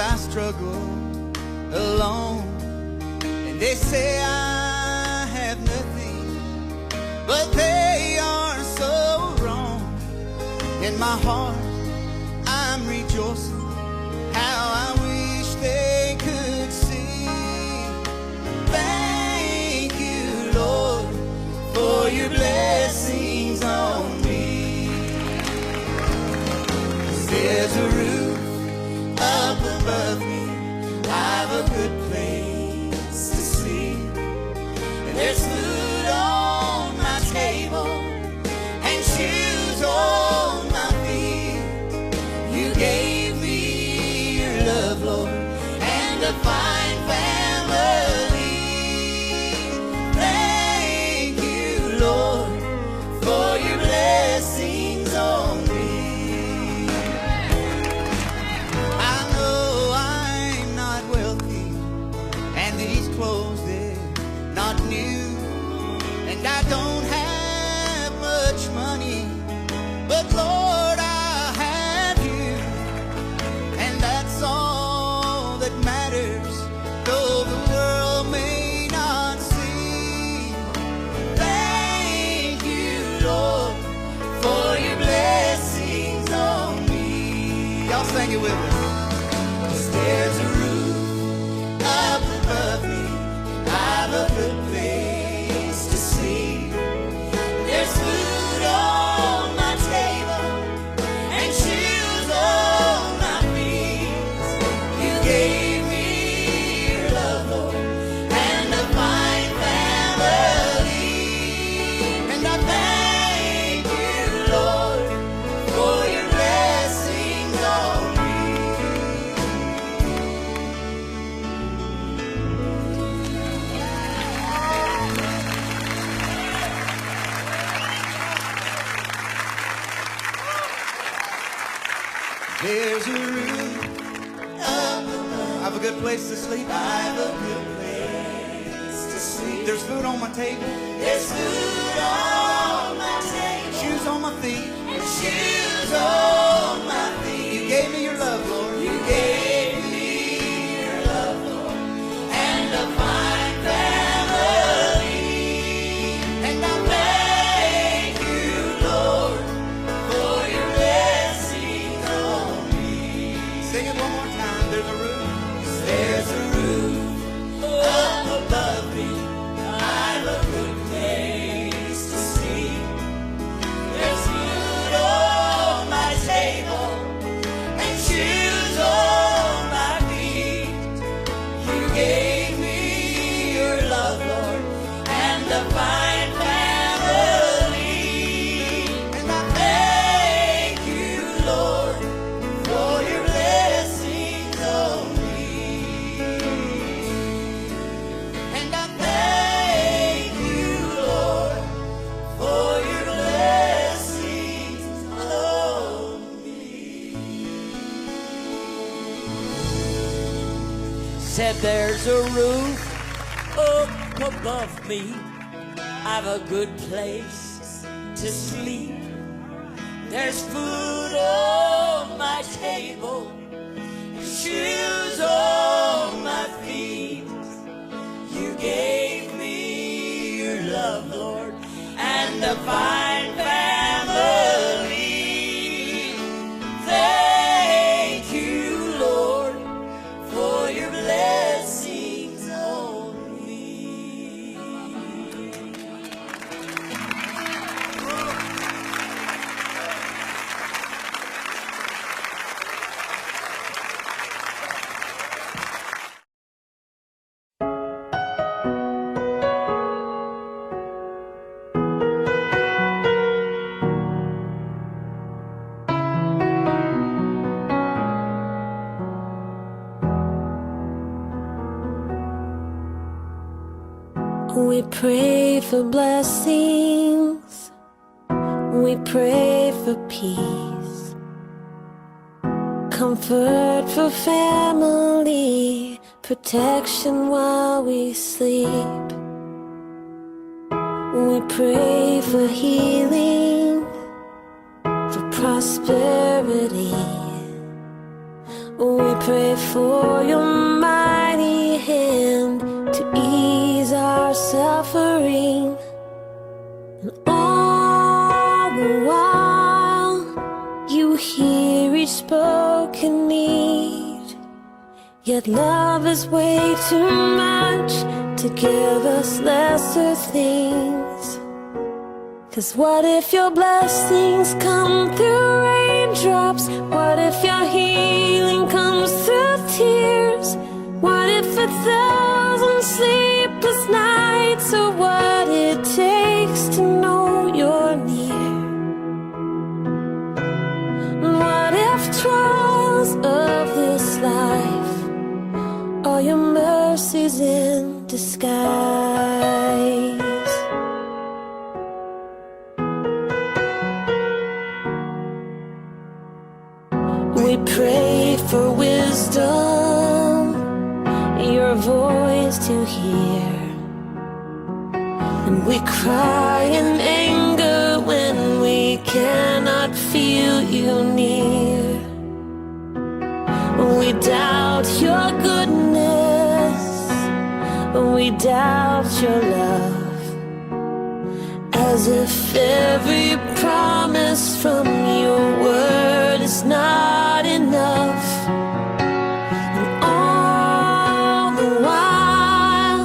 I struggle alone. And they say I have nothing, but they are so wrong. In my heart, I'm rejoicing. How I wish they could see. Thank you, Lord, for your blessings on me. 'Cause there's a roof up above me. I've a good place to sleep. And there's food on my table and shoes on my feet. You gave me your love, Lord, and a fine family. Thank you, Lord, for your blessings on me. I know I'm not wealthy, and these clothes, they're not new, and I don't have much money, but Lord, I have you, and that's all that matters, though the world may not see. Thank you, Lord, for your blessings on me. Y'all sing it with us. 'Cause there's a roof up above me. I've a good place to sleep. There's food on my table and shoes on my feet. You gave me your love, Lord, and a fine family. And I thank you, Lord, for your blessings on me. There's a roof up above. I've a good place to sleep. I've a good place to sleep. There's food on my table. There's food on my table. Shoes on my feet. And shoes on my feet. You gave me your love, Lord. You gave me your love, Lord, and a fine family. And I thank you, Lord, for your blessings on me. Sing it one more time. There's a roof. There's a roof up above me. I've a good place to sleep. There's food on my table and shoes on my feet. You gave me your love, Lord, and a fine family. And I thank you, Lord, for your blessings on me. And I thank you, Lord, for your blessings on me. Said there's a roof up above me. I've a good place to sleep. There's food on my table, shoes on my feet. You gave me your love, Lord, and a fine family. Thank you, Lord, for your blessings on me. We pray for blessings. We pray for peace. Comfort for family. Protection while we sleep. We pray for healing, for prosperity. We pray for your mighty hand to ease our suffering. And all the while, you hear each spoken need. Yet love is way too much to give us lesser things. 'Cause what if your blessings come through raindrops? What if your healing comes through tears? What if 1,000 sleepless nights are what it takes to know you're near? What if trials of this life are your mercies in disguise? We pray for wisdom, your voice to hear. And we cry in anger when we cannot feel you near. We doubt your goodness, we doubt your love, as if every promise from your word is not enough. And all the while,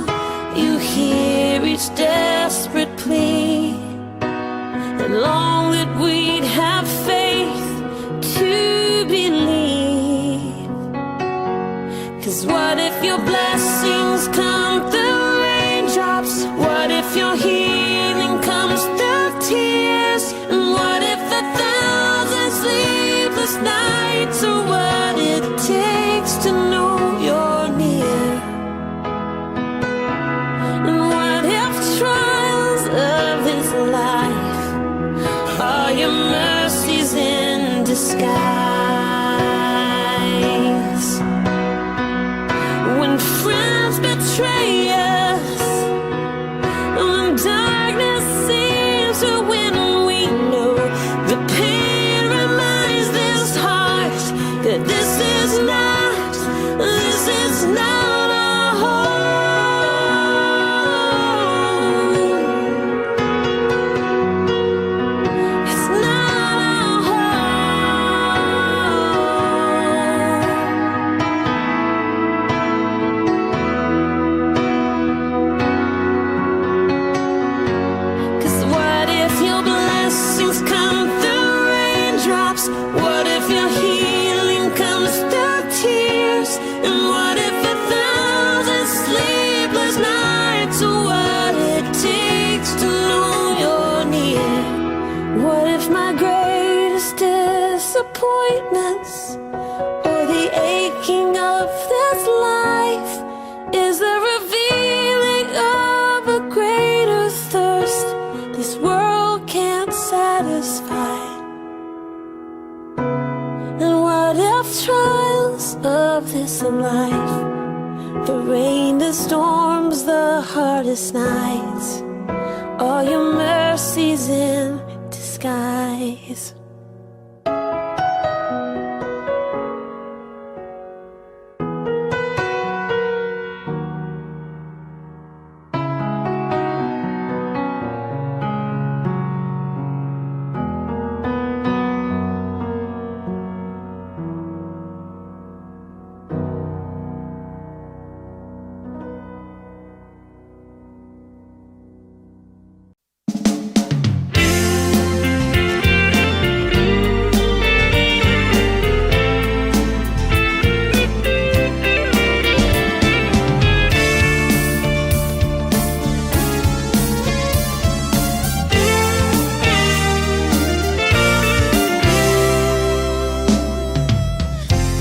you hear each desperate plea and long that we'd have faith to believe. 'Cause what if your blessings come through raindrops? What if your healing comes through tears? And what if 1,000 sleepless nights are what it takes to know you're near? And what if trials of this life are your mercies in disguise? When friends betray us, when darkness seems to win, we know the pain reminds this heart that this is not our home. It's not our home. 'Cause what if your blessings come through raindrops? What if your healing comes through tears? And what if 1,000 sleepless nights are what it takes to know you're near? What if my greatest disappointments or the aching of this life is the revealing of a greater thirst this world can't satisfy? And what if trials of this life, the rain, the storms, the hardest nights, are your mercies in disguise?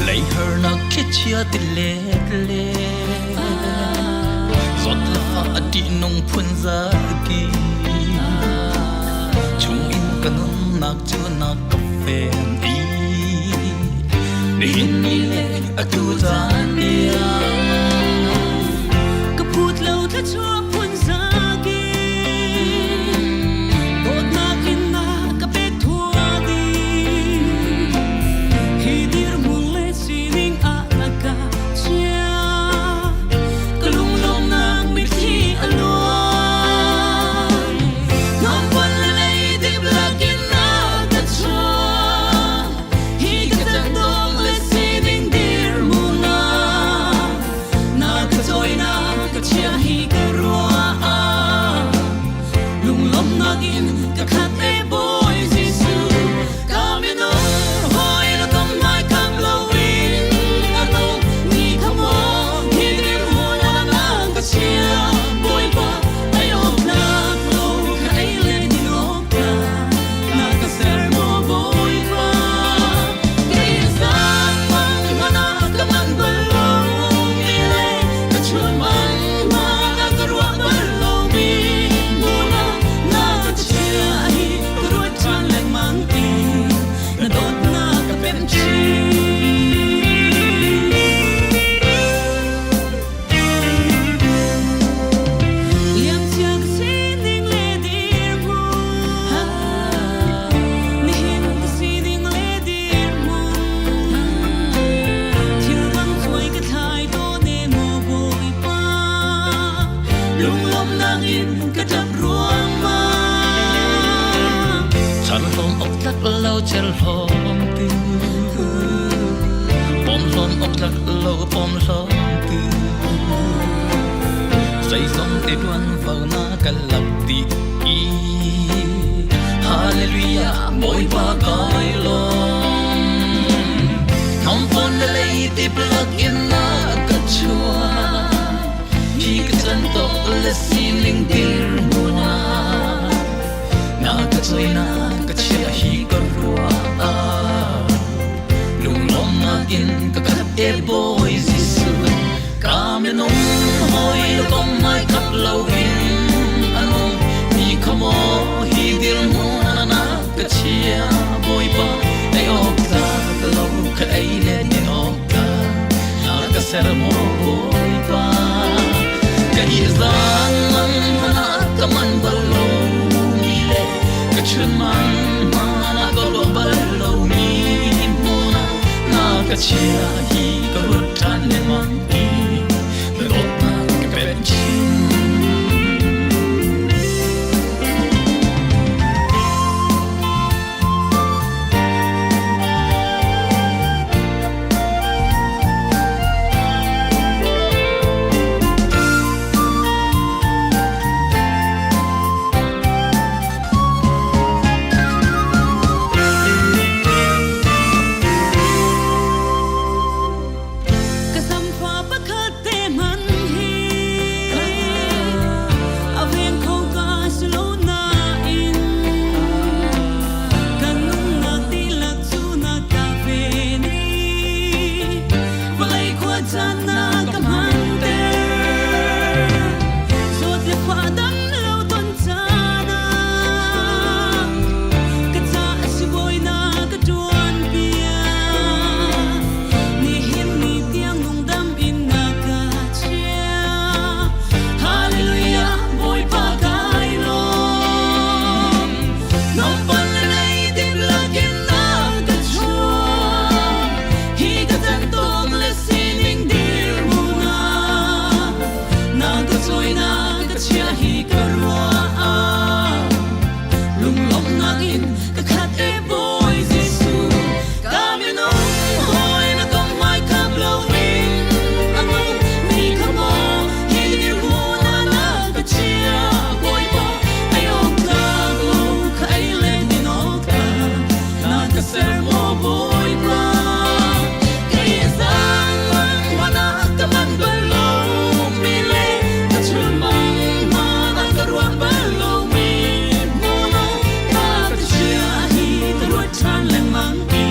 Leiharnak thlichia ti let le zawt le fah a ṭihnung phun zaki chungin ka nunnak cu na ka fen i nihin ni le atu caan tiang Ka phut lo thluachuah phun zaki dawtnak in na ka pek thua dih hi dirhmun le sining. cher hlawm tu pom hlawm ok tlak lo pom hlawm tu zeizong te tuan vo na kan lak ti i Hallelujah Bawipa kai lawm Thong pon le lei ti plak in na ka chua hi ka chan tok le sining dir muna na ka choi na ka chia hi ka rua lunglawmnak in ka khat e Bawi Jesuh ka minung hoi kom mai khap lo in anung mi khamo hi dir hmun na ka chia Bawipa ei ok ta ka lo ka ei le din ok ta na ka ser mo Bawipa ka hi zang mang mana ka man bal lo mi le ka chun mang mana ka lo bal lo mi muna na ka chia hi ka rut than le mang i na dawt na ka pen chin. Ka samfa pakhat te man hi a veng kho ka slo na in kan nunnak tilak cu na ka ve ni vawlei khua caan na ka hman ter zawt le fa dam lo ton caan ah ka ca a si bawi na ka tuan piak nihin ni tiang nungdam in na ka chia. Hallelujah Bawipa kai lawm Nompan le lei dip lakin na ka chuak hi ka tan tawk le sining dir muna na ka choi na ka chia hi ka rua lunglawmnak in ka khat e Bawi Jesuh ka minung hoi na kong hmai khap lo in anung mi kha maw hi dirhmun ah na ka chia Bawipa ei awk tlak lo kha ei le din awk tlak na ka ser maw Bawipa kei zang mang mana ka man bal lo mi le ka chun mang mana ka ruah bal lo mi hmun ah na ka chia hi ka ruat ṭhan lengmang i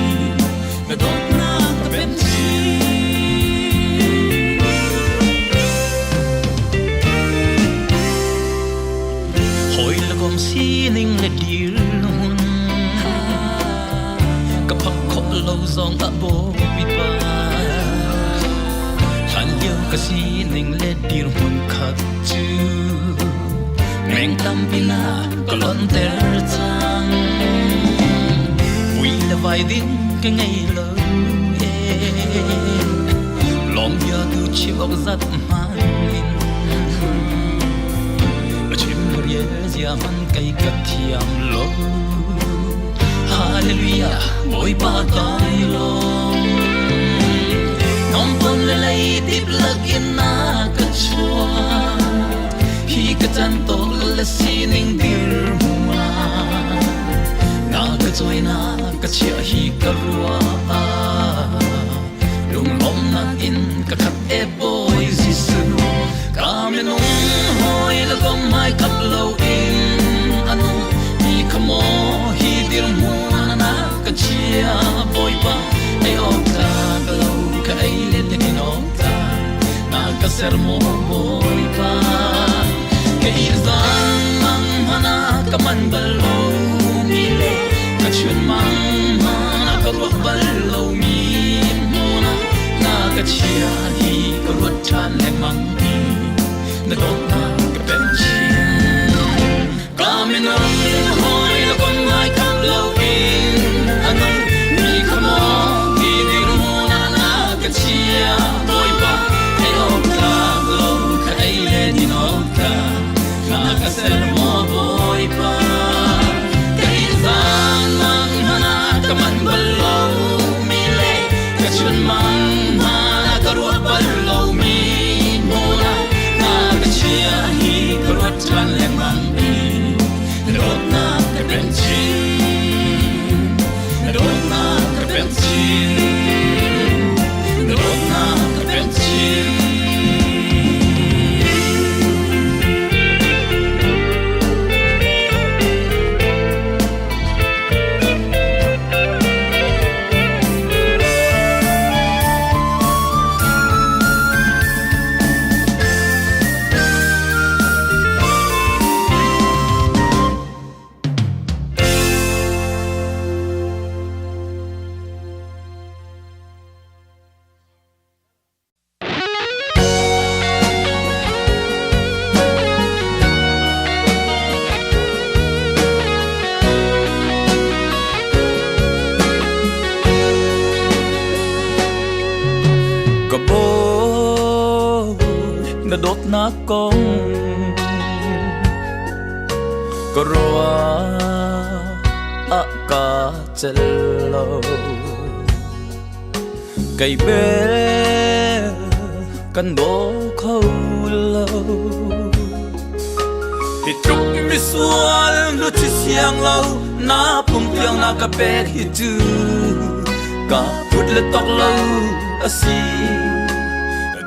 na dawtnak ka pem chin. Hoi le kom sining le dir hun ka phak khop lo zong a Bawipa hlan lio ka sining le dir hmun khat cu meng tampi na ka lonter cang vui le vai ding ka ngei lo e lawm bia tu chim ok zat hman in chim riel zia man kai ka thiam lo. Hallelujah Bawipa kai lawm Nom pon le lei tip lakin na ka chua hi ka chan to le sining dir huma na ka choi na ka chia hi ka rua lunglawmnak in ka khat e Bawi Jesuh ka minung hoi le kom mai khap lo in anung mi khamo hi dir hmun na ka chia Bawipa ei ok tlak lo ka ei le din ok tlak na ka ser mo Bawipa kei zang mang mana ka man bal lo mi le ka chun mang mana ka ruak bal lo mi hmun na ka chia hi ka ruat ṭhan lengmang i na dawtnak ka pem chin ka minung hoi la kom ngai kham lo in anung mi khamo hi dirhmun ah na ka chia Bawipa ei ok tlak lo ka ei le din ok tlak na ka ser mo Bawipa kei zang mang hana ka Na dawtnak kong ka ruah ah ka celh lo. Kei bel kan daw kho lo. Hi tluk misual nu chi siang lo na pum tiang na ka pek hi cu ka put le tok lo a si.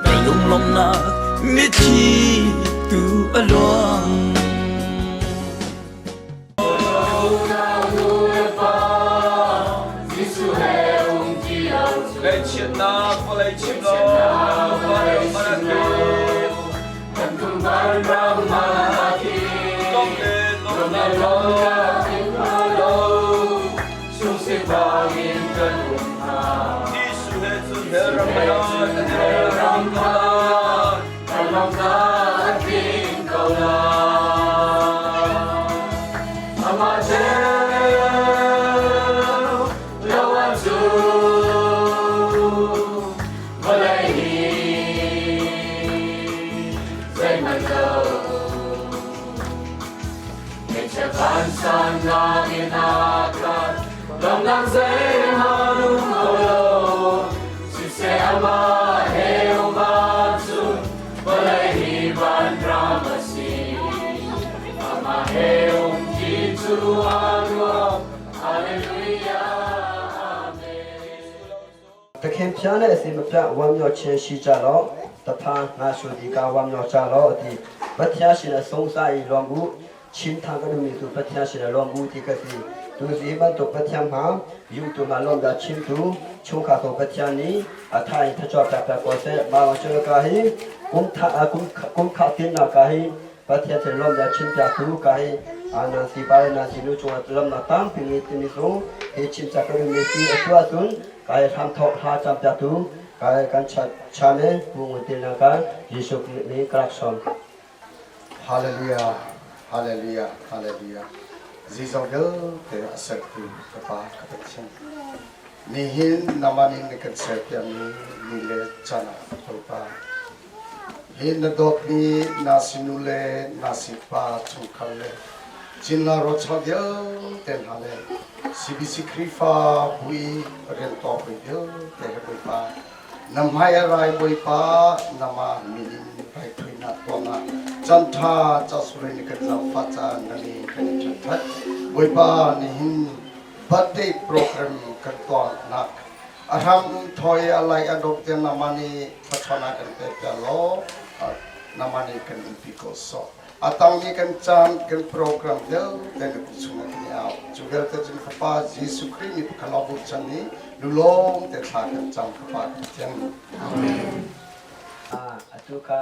Ka lunglawmhnak mitthli tu a luang. Ngaihchiatnak vawlei chim lo သခင်ဖျားနဲ့အစီမပြတ်ဝမ်းမြောက်ခြင်းရှိကြလော့တဖန်ငါဆိုဒီကဝမ်းမြောက်ကြလော့ဒီပထျာရှင်အဆုံးစား၏လွန်မှုချင်းထန်ကလူမီသူပထျာရှင်လွန်မှုဒီကစီသူစီဘတ်တော့ပထျာမှာယူတူမလွန်ကချင်းသူချုံခါတော့ပထျာနီအထိုင်ထချောပြပြပေါ်စေမာဝချေကာဟိကုမ်ထအကုမ်ကုမ်ခါတင်နာကာဟိပထျာရှင်လွန်ကချင်းပြသူကာဟိအာနန်စီပါရနာစီလူချုံလမ်နာတမ်ပိငိတိမီဆိုဟေချင်းချကလူမီစီအထွာဆွန် kai tham thok ha cham ta tu kai kan cha cha me bu ngun tin na ka Jesu ni krak som. Hallelujah, Hallelujah, Hallelujah. Zizong vialte a sertu ka Pa ka Pathian. Nihin naman in kan serpiami ni le chan ah Bawipa. Hi na dawtmi na sinu le na sipa chungkhar le Cinla rocha vialte hna le CBC Khrihfa bu i rian tuahpui vialte he Bawipa na hmai a rai Bawipa nama min in raithuinak tuahnak canṭha casuri ni kan zaangfah caan na ni kan i ṭhenṭhat Bawipa nihin birthday program kan tuahnak a hram thoi a lai a dok tiang nama nih thluachuahnak kan pek piak law nama nih kan umpi ko sawh. A tang i kan caan kan program vialte na kut chungah kan i au. Cu vialte cun Fapa Jesuh Khrih nih pakhat lawng bochan i lulawm te thla kan cam Fapa Pathian. Amen. Atu kha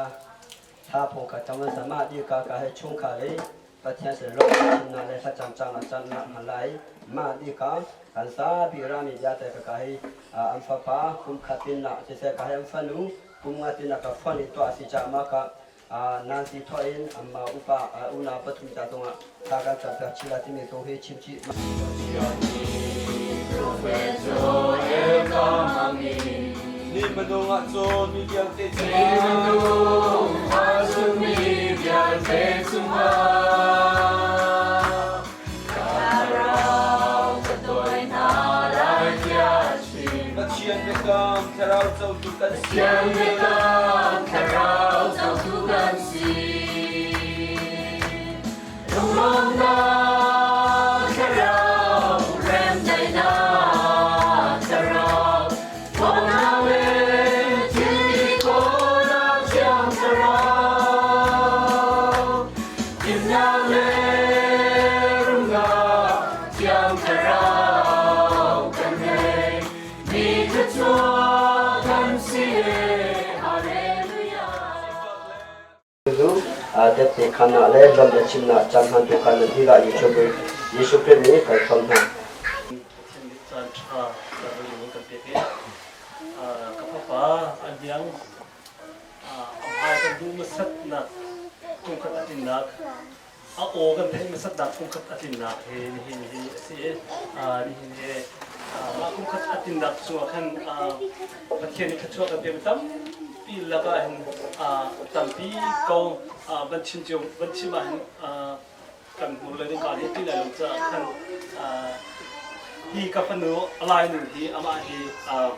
thla phung kha cam sama di ka ka he chung kha le Pathian sin lawm chimnak le thlacam cang ah can nak hman lai mah di ka kan zapi rami vialte ka ka hi an fapa kum khat tin nak siseh ka hi an fanu kum nga tin nak ka fon i tuah si ca ma ka Nancy thawh in amma upa unau pathum ca zongah thla kan campiak chih lai timi kong hi chim chih. Ni hmanung ah cun mi vialte Pathian biakam thlarau cotu kan si. Depte khannak le lam le chimnak caan hmantu kha nan dilah Jesuh Khrih nih kan sawm hna. Pathian nih caan ṭha kan kan pek i ka fapa a hniang a hmai kan duh hmasatnak kum khat a tlinnak a aw kan theih hmasatnak kum khat a tlinnak hi nihin hi a si i nihin hi mah kum khat a tlinnak chungah khan Pathian nih thluachuah kan pek mi tampi. Tampi lakah hin tampi ko van chim cio van chim ah hin kan hmur le ding kaan hi ti lai lo caah khan hi ka fanu a lai nu hi amah hi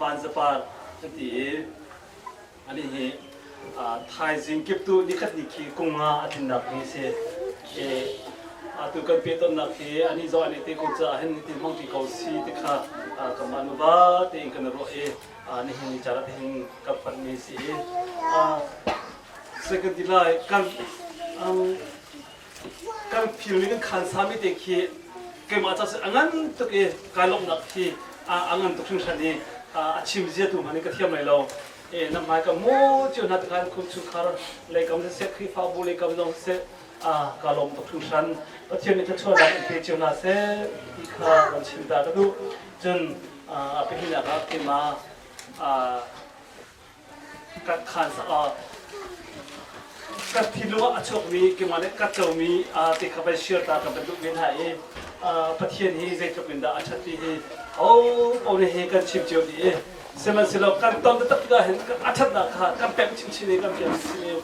Vanzapar an ti i Anih hi thaizing kiptu nikhat ni khi kum nga a tlinnak hi si. Atu kan pehtonnak hi anih zong an i te ko caah hin nitin hmang ṭi ko si ti kha kanmah nuva tein kan i ruah i nihin ni caan ah hin kan panhmi si i second ti lai kan kan philmi kan khan sami te khi keimah ca a ngan tuk i kai lawmhnak khi a ngan tuk hringhran i a chim zia tu hmanh in ka thiam lai lo. E na hmai ka mu cio hna tikhan khum chungkhar lei kam siseh Khrihfabu lei kam zong siseh ka lawm tuk hringhran. Pathian nih thluachuahnak in pe cio hna seh ti kha van chim ta ka duh. Cun a pahnihnak ah keimah ka khan ka thinlung ah a chuakmi keimah nih ka comi te kha van share ta ka van duh ve hna i Pathian hi zeitluk in dah a ṭhat ti hi ho nih hi kan chim cio dih i sihmanhsehlaw kan ton taktak tikah hin a ṭhatnak kha kan pemh chinchin i kan fiang chinchin i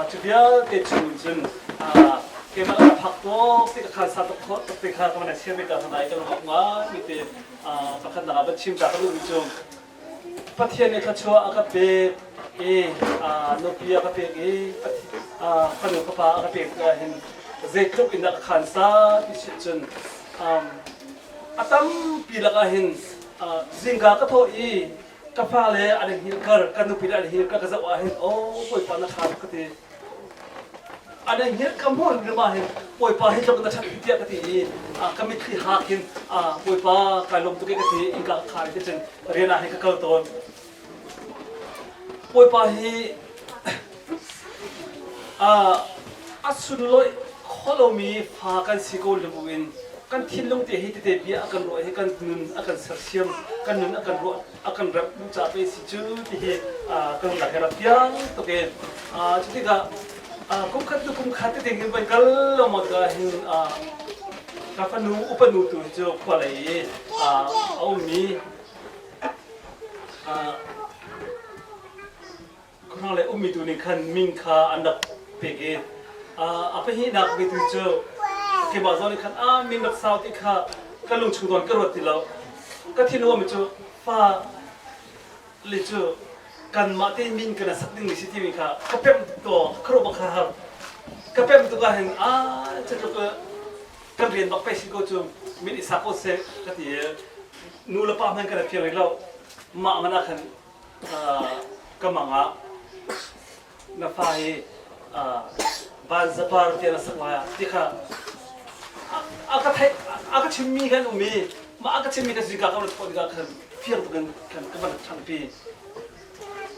cu vialte chung cun keimah ka phak tawk ti ka khan sa tuk khawh tuk te kha ka van share ve ta hna i ka lung ngai mi te pakhatnak ah van chim ta ka duhmi cu Pathian nih thluachuah a ka pek i nupi a ka pek i fanu fapa a ka pek tikah hin zeitluk in dah ka khan sa ti si cun a tampi lakah hin zingka ka thawh i ka fale an i hngilh kar ka nupi le an i hngilh kar ka zoh ah hin aw Bawipa na ṭha tuk ka ti. An i hngilh ka hmuh rim ah hin Bawipa hi tluk na ṭhat tiah ka ti i ka mitthli hak hin Bawipa kai lawm tuk e ka ti innka ka khar i ticun rian ah hin ka kal tawn. Bawipa hi a sunlawih kho lomi fa kan si ko lu in kan thinlung te hi tete bia a kan ruah hi kan nun a kan sersiam kan nun a kan ruah a kan remh duh ca pe si cu ti hi kan rak he rak piang tuk i cu tikah kum khat tu kum khat tete hin voi kal lo maw tikah hin ka fanu upanu tu hi cu khua lei i a ummi Khuahrang le ummi tu nih khan min kha an rak pek i a pahnihnak mi tu cu keimah zong nih khan a min rak sau ti kha ka lung chung zawn ka ruat ti lo. Ka thinlung mi cu fa le cu kanmah te min kan sak ding mi si timi kha ka pemh to ka ruah bak har. Ka pemh tuk ah hin a cutluk kan rian bak pei si ko cu min i sak ko seh ka ti i nu le pa hmanh kan i fiang rih lo. Mah man ah khan ka mang ah na fa hi vanzapar tiah na sak lai ah ti kha a ka theih a ka chimmi kan um i mah a ka chimmi ka zika ka van thawh tikah khan fiang tuk in khan ka van ṭhanpi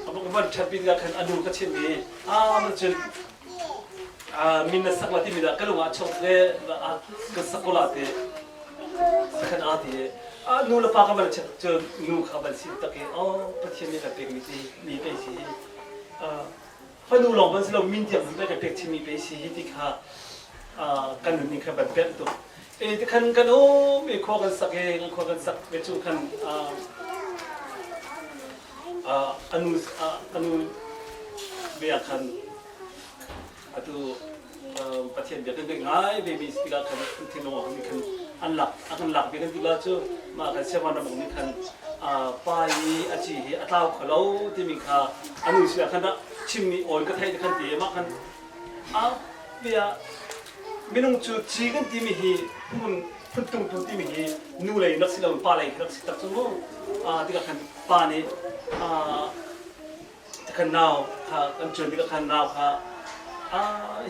ka van ṭhanpi tikah khan a nu ka chimh i a man cun min na sak la timi dah ka lung ah chok le ka sak ko la ti sakhan a ti nu le pa ka van chek cu nu kha van si tak i oh Pathian nih kan pekmi ti mi pe si hi fanu lawng ban si lo min tiang zong kan pek chimmi pe si hi ti kha kan nun ning kha van pemh tuk e ti khan kan um i khua kan sak i kan khua kan sak ve cu khan anu anu ve ah khan atu Pathian bia kan ngaih ngai ve mi si tikah khan thinlung ah nih khan an lak a kan lak ve kan ti la cu mah kan siangman ram nih khan pa i a ci hi a tlau kho lo timi kha anu si ah khan chimmi awl ka theih khan ti mah khan a bia minung cu ci kan timi hi phun phun tungtu timi hi nu lei rak si lo pa lei rak si tak cu mu tikah khan pa nih Kan nau kha kan cuan tikah khan nau kha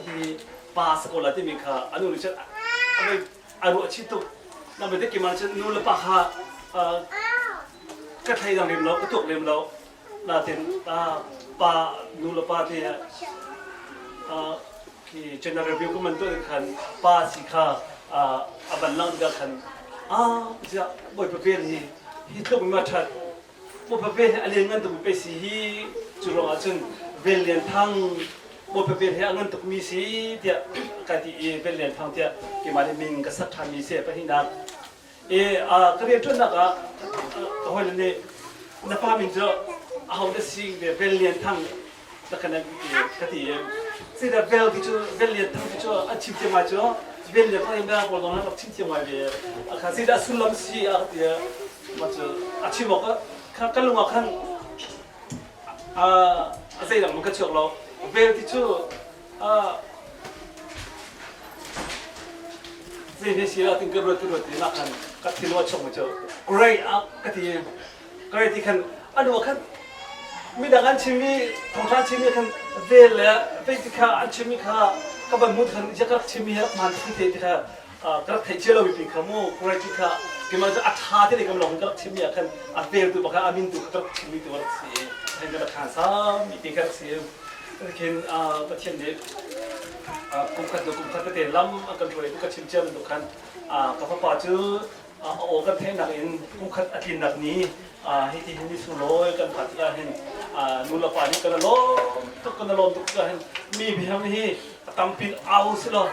hi pa sa ko la timi kha a nu nih cun a ruah chih tuk. Na bete keimah cun nu le pa kha ka thleidang lem lo, ka tuak lem lo. Natin pa nu le pa te khi general review ka man tuah khan pa si kha a van lang tikah khan ah ziah bawipa vel hi hi tluk ma ṭhat Bawipa vel hi a lianngan tukmi pei si hi cu ruangah cun Vel Lian Thang Bawipa vel hi a ngan tukmi si tiah kai ti i Vel Lian Thang tiah keimah nih min ka sak ṭhanmi si pahnihnak i ka rianṭuannak ah ka hawile nih na pa min cu aho dah si Vel Lian Thang. Takhan ka ti Sida vel ti cu vel lian thang ti cu an chim thiam ngai cu vel lian thang in pawl zong rak chim thiam ngai ve akha sida sullam si a ti ma cu a chim awk kha kan lung ah khan a zeidang ka chuak lo vel ti cu zei ne si la tin ka ruat ka ruat ti nak khan ka thil wa chok ma cu great a ka ti great ti khan anu khan midang an chimmi thawngṭha chimmi khan vel le vei ti kha an chimmi kha ka van hmuh khan ka rak chimmi hi rak hmaan ti te ti kha ka rak theih cia lomi pi kha mu great ti kha keimah cu a ṭha ti lei kam lawng ka rak chimmi ah khan a vel tu bak a min tu kha ka rak chimmi tu rak si i ka rak khan sami te kha rak si. Khin Pathian nih kum khat kum khat tete lam a kan hruai ka chim cia bantuk khan ka fapa cu a aw kan theihnak in kum khat a tlinnak ni hi ti hin ni sunglawi kan phan tikah hin nu le pa nih kan lawm tuk kan lawm tuk tikah hin mi biang hi a tampin au si law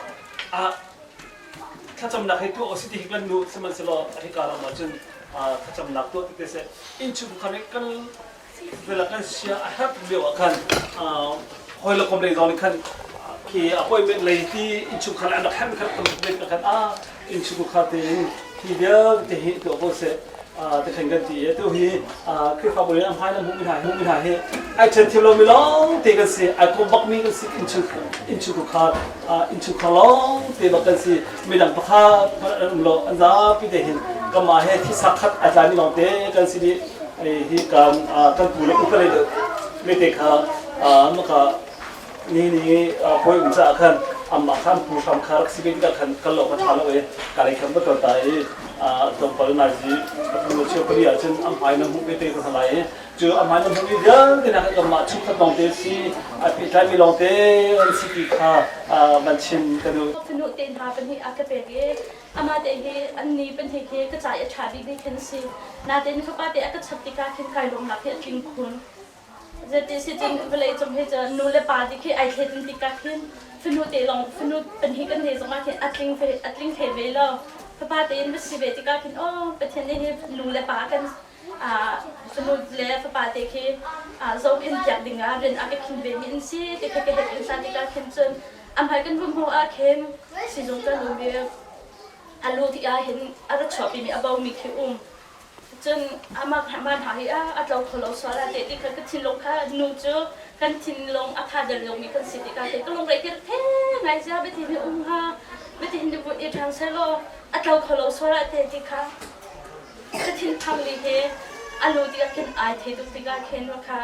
thlacamnak hi tuah si ti hi kan nu sihmanhsehlaw hika ram ah cun thlacamnak tuah ti te seh innchungkhar nih kan Vela kan sia a herh lio ah khan hawi le kom lei zong nih khan khi appointment lei ti innchungkhar an rak herh khan tam tuk khan a innchungkhar te in hi vialte hi tuah ko seh te khan kan ti i tu hi Khrihfabu in a hmai na hmuh mi hna hmuh mi hna hi ai ṭhen thiam lomi lawng te kan si ai kom bak mi kan si innchungkhar innchungkhar lawng te bak kan si midang pakhat an um lo an zapi te hin kanmah he thisa khat ai tlai mi lawng te kan si dih hi kan kan pu le upa lei mete kha maka ni ni poi um caah khan amah khan pu hram kha rak si ve tikah khan kal lo kha ṭha lo i ka lei khan va kal ta i tlawmpal nai zi pu cheu pali ah cun am hmai na hmuh ve te ko lai i cu am hmai na hmuh mi vialte na kan mah chungkhat lawng te si a pehtlai mi lawng te an si ti kha van chim ka duh. Fanu te hna pahnih a ka pek i Amah te hi an ni pahnih hi ka ca i a ṭha bikmi khin a si. Nain fapa te a ka chap tikah khin kai lawmnak hi a tling khun. Zeiti si cun vawlei cung hi cun nu le pa ti khi ai thletin tikah khin fanu te lawng fanu pahnih kan nei zongah khin a tling ve a tling hlei ve lo. Fapa tein va si ve tikah khin aw Pathian nih hi nu le pa kan fanu le fapa te khi zohkhenh piak dingah rian a ka khin ve mi an si ti kha ka hei in tikah khin cun a hmai kan vun hmuh ah khin sizung kan um i a lu ti ah hin a ra chuahpi mi a bo mi khi um cun amah man hna hi a tlo kho lo sual ah te ti kha ka thinlung kha nu cu kan thinlung a kha dal mi kan si tikah khin ka lungre ti the ngai zia beti ni um ha beti hin vun i ṭhang selaw a tlo kho lo sual ah te ti kha Ka thinphang li hi a lu tikah khin ai thei tuk tikah khin kha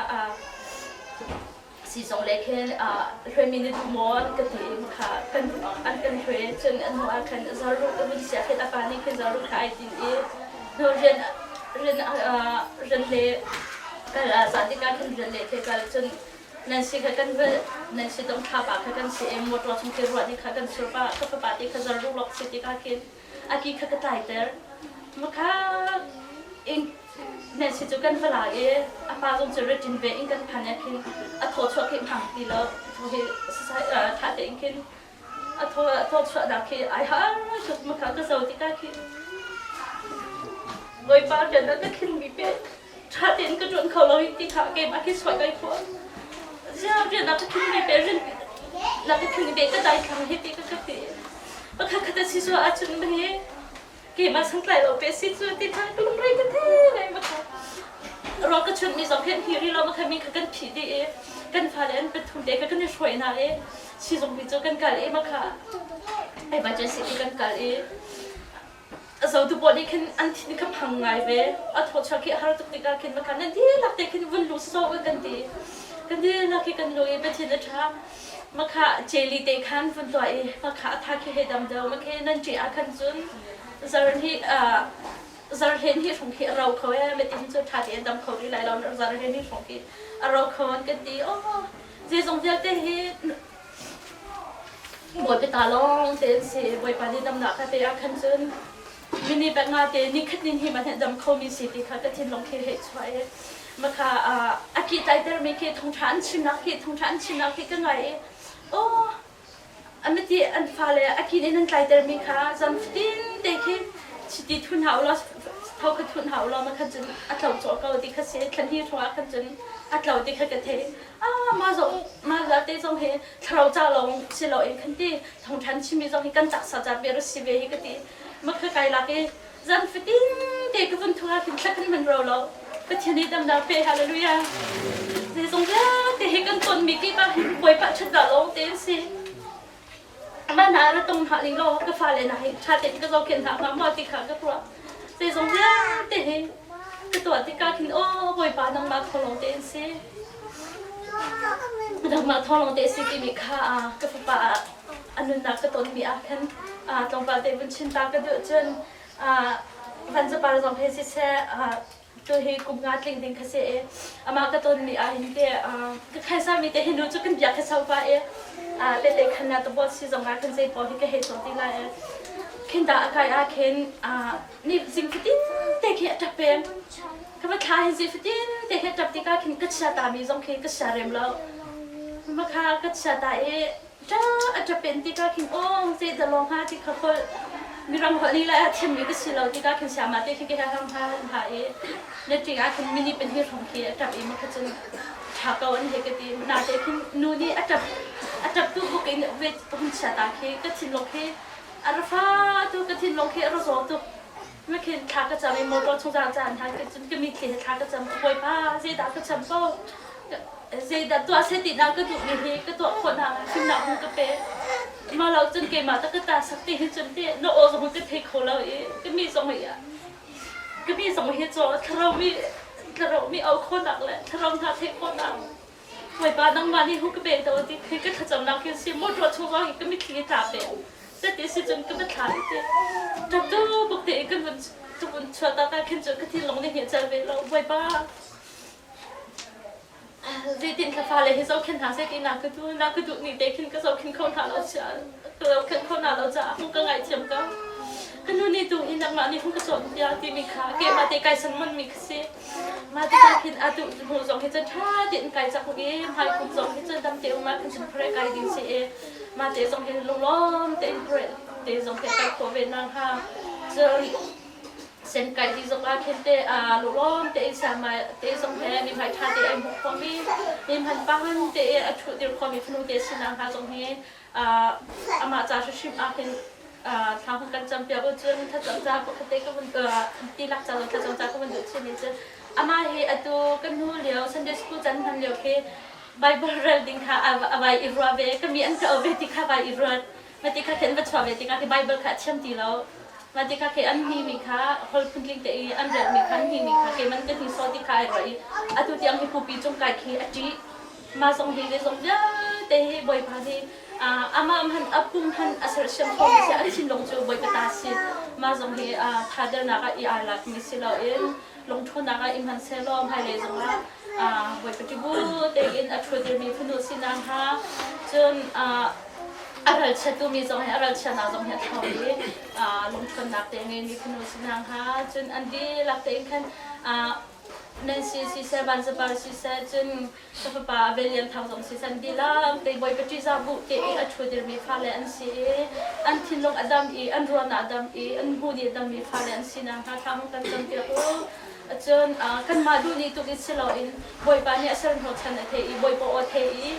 sizung le khin hruaimi na duh maw an ka ti i kha kan an kan hruai cun a hnu ah khan zaruk a vun siah khin a pa nih khin zaruk kha ai tin i hnu rian rian rian le kal ah zah tikah khin rian le the kal cun nan si kha kan va nan si dong thla pa kha kan si i motor chung khi ruah ni kha kan sur pa ka fapa te kha zaruk lok si tikah khin a ki kha ka tlaiter. Makha in Nancy cu kan va la i a pa zong cu ritin ve in kan phan ah khin a thaw chuah khi hmang ti lo hi tha tein khin a thaw thaw chuahnak khi ai har tuk makha ka zo tikah khin Bawipa rian ah ka khin mi pe tha tein ka ṭuan kho lo hi ti kha keimah khi suai kai khawh zia rian ah ka khin mi pe rin na ka khin be ka dai thlang hi ti ka ka ti Pakhat khat a si cu ahcun hi keimah santlai lo pe si cu ti kha ka lungre ka the ngai ma kha ro ka chunh mi zong khin hi ri lo ma kha mi kha kan phih dih i kan fale an pathum te kha kan i hruai hna i sizung pi cu kan kal i ma kha emergency ti kan kal i a zotu pawl nih khin an thin kha phang ngai ve a thaw chuak khi a har tuk tikah khin ma kha nan dihlak te khin vun lu so kan ti kan dihlak hi kan lu i pathin a ṭha Makha celi te khan vun tuah i makha a tha khi hei dam deuh makhe nan ṭih ah khan cun zar hi zar hen hi hrung khi a ro kho e metin cu ṭha tein dam kho rih lai lo zar hen hi hrung khi a ro kho an kan ti oh zeizong vialte hi Bawipa ta lawng te an si Bawipa nih damnak ka te ah khan cun mini pek nga te ni khat nin hi man dam kho mi si ti kha ka thinlung khi hei chuah i makha a ki tlaiter mi khi thongtha an chimnak khi thongtha an chimnak khi ka ngai i aw amati an fale a kin in an tlaiter mi kha zan fatin te khi chiti thun hau la. Tho kha thun hau lo ma khan cun a tlo cawh ko ti kha si thlan hi hrawng ah khan cun a tlo ti kha ka thei. Ah mah zong mah vialte zong hi thlarau ca lawng si loin khan ti thawngṭhan chimmi zong hi kan taksa ca ve si ve hi ka ti. Mah kha kai lak i zan fatin te ka vun thu ah khin thla kan hman ro lo. Pathian nih damnak pe hallelujah. Zeizong vialte hi kan tonmi kip ah hin Bawipa ṭhatnak lawng te an si. Amah hna ra tong hna ning law ka fale hna hi ṭha tein ka zohkhenh hna hnga maw ti kha ka ruah. Zeizong vialte hi ka tuah tikah khin aw Bawipa nangmah thawlawng te an si. Nangmah thawlawng te si timi kha ka fapa a nunnak ka tonmi ah khan tlawmpal te vun chin ta ka duh cun van capar zong he siseh Tu hi kum nga tling ding kha si i amah ka tonmi ah hin te ka khaisa mi te hi nu cu kan biak kha sau pa i te te khan na tabot si zong ah kan zei pawl hi ka hei cawh ti lai i khin da a kai ah khin ni zing fatin te khi a ṭap peng ka va thla hi zi fatin te khi a ṭap tikah khin ka chia ta mi zong khi ka sia rem lo ma kha ka chia ta i Ṭa a ṭapen tikah khin aw zeidah lawng hnga ti kha holh mirang holh lila ah thiammi ka si lo tikah khin siama te khi ka hang ha ha i na ṭing ah khin mini pan hi hrawng khi a ṭap i makha cun ṭha ko an he ka ti na te khin nu nih a ṭap a ṭap tu buk in vet hun chia ta khi ka thinlung khi a ra fa tu ka thinlung khi a ra zaw tuk ma khin thla ka cam i motor chung zang caan ha cun ka mitthli he thla ka cam bawipa zeidah ka cam ko zeidah tuah seh ti na ka duh mi hi ka tuah khawh na fimnak hung ka pe ma lo cun keimah ta ka ta sak ti hin cun te na aw zong ka thei kho lo i ka mi zong hi ka mi zong hi cho thlarau mi thlarau mi au khawnak le thlarau hna thei khawnak Bawipa nangmah nih hu ka pe to ti khi ka thlacamnak khi si motor chung hi ka mitthli tla pe Sati si cun ka va ti. Ṭap tu buk te in kan vun ka vun chuah ta ka khin cun ka thinlung nih hi cal ve lo Bawipa. Zeitin ka fale hi zohkhenh hna seh ti na ka duh na ka duh ni te khin ka zohkhenh kho hna lo chia ka zohkhenh kho hna lo caah hung ka ngaihthiam ko. Ka nu nih tu hi nangmah nih hung ka cawn tiah timi kha keimah te kai san mon mi ka si. Mah tikah khin atu hnu zong hi cun ṭha tein kai cak i hmaikum zong hi cun dam te um ah khin cun pare kai ding si i mah te zong hin lunglawm tein pare te zong hi kai khawh ve nakhnga cun sen kai ti zong ah khin te lunglawm tein siamai te zong he mi hmai ṭha te ai hmuh khawhmi mi hman pahan te i a ṭhu dir khawhmi fanu te si nakhnga zong hi amah ca hrimhrim ah hin thla hun kan cam piak cun thlacam ca pakhat te ka vun tilak ca zong thlacam ca ka vun duh chin cun amah hi atu kan hnu lio Sunday school can hman lio khi Bible rel ding kha a vai i ruah ve ka mi an ka ve ti kha vai i ruat ma ti kha khin va chuah ve ti kha khi Bible kha a thiam ti lo ma ti kha khi an hni mi kha hol phuntling te i an rel mi kha an hni mi kha ke man ka hni so ti kha ai ruah i atu tiang hi pupi cung kai khi a ṭih mah zong hi zeizong vialte hi Bawipa nih amah hmanh a pum hmanh a sersiam khomi si a thinlung cu Bawipa ta si mah zong hi thadernak ah i aa lakmi si loin lungṭhawnnak ah i hman sehlaw hmailei zongah Bawipa ṭibu tein a ṭhudirmi fanu sinak hnga cun a ralchiatumi zong hi a ralchiatnak zong hi a tho i lungṭhawnnak te ngeimi fanu sinak hnga cun an dihlak tein khan Nancy siseh, Vanzapar siseh, cun ka fapa William Thang zong siseh, an dihlak te Bawipa ṭihzah bu te i a ṭhudirmi fale an si i an thinlung a dam i an ruahnak a dam i an hmu nih a dammi fale an si nakhnga thla hung kan campiak u. Cun kanmah duh nih tuk in si loin Bawipa nih a ser hnawhchan a thei i Bawipa aw thei i